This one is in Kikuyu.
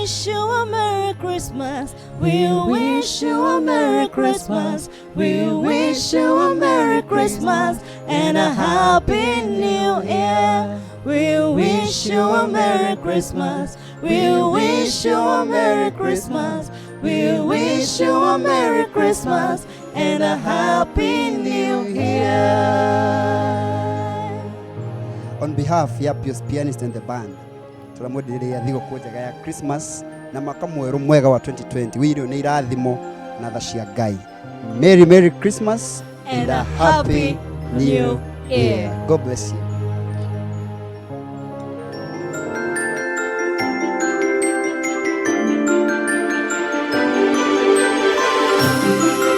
Wish you a Merry Christmas. We wish you a Merry Christmas. We wish you a Merry Christmas and a Happy New Year. We wish you a Merry Christmas. We wish you a Merry Christmas. We wish you a Merry Christmas and a Happy New Year. On behalf ya Pius Pianist and the band, turamwendereria thigũkũ njega ya Christmas na mwaka mwerũ mwega wa 2020 wĩirwo nĩ irathimo na tha cia Ngai. Merry Merry Christmas and a Happy New Year. God bless you.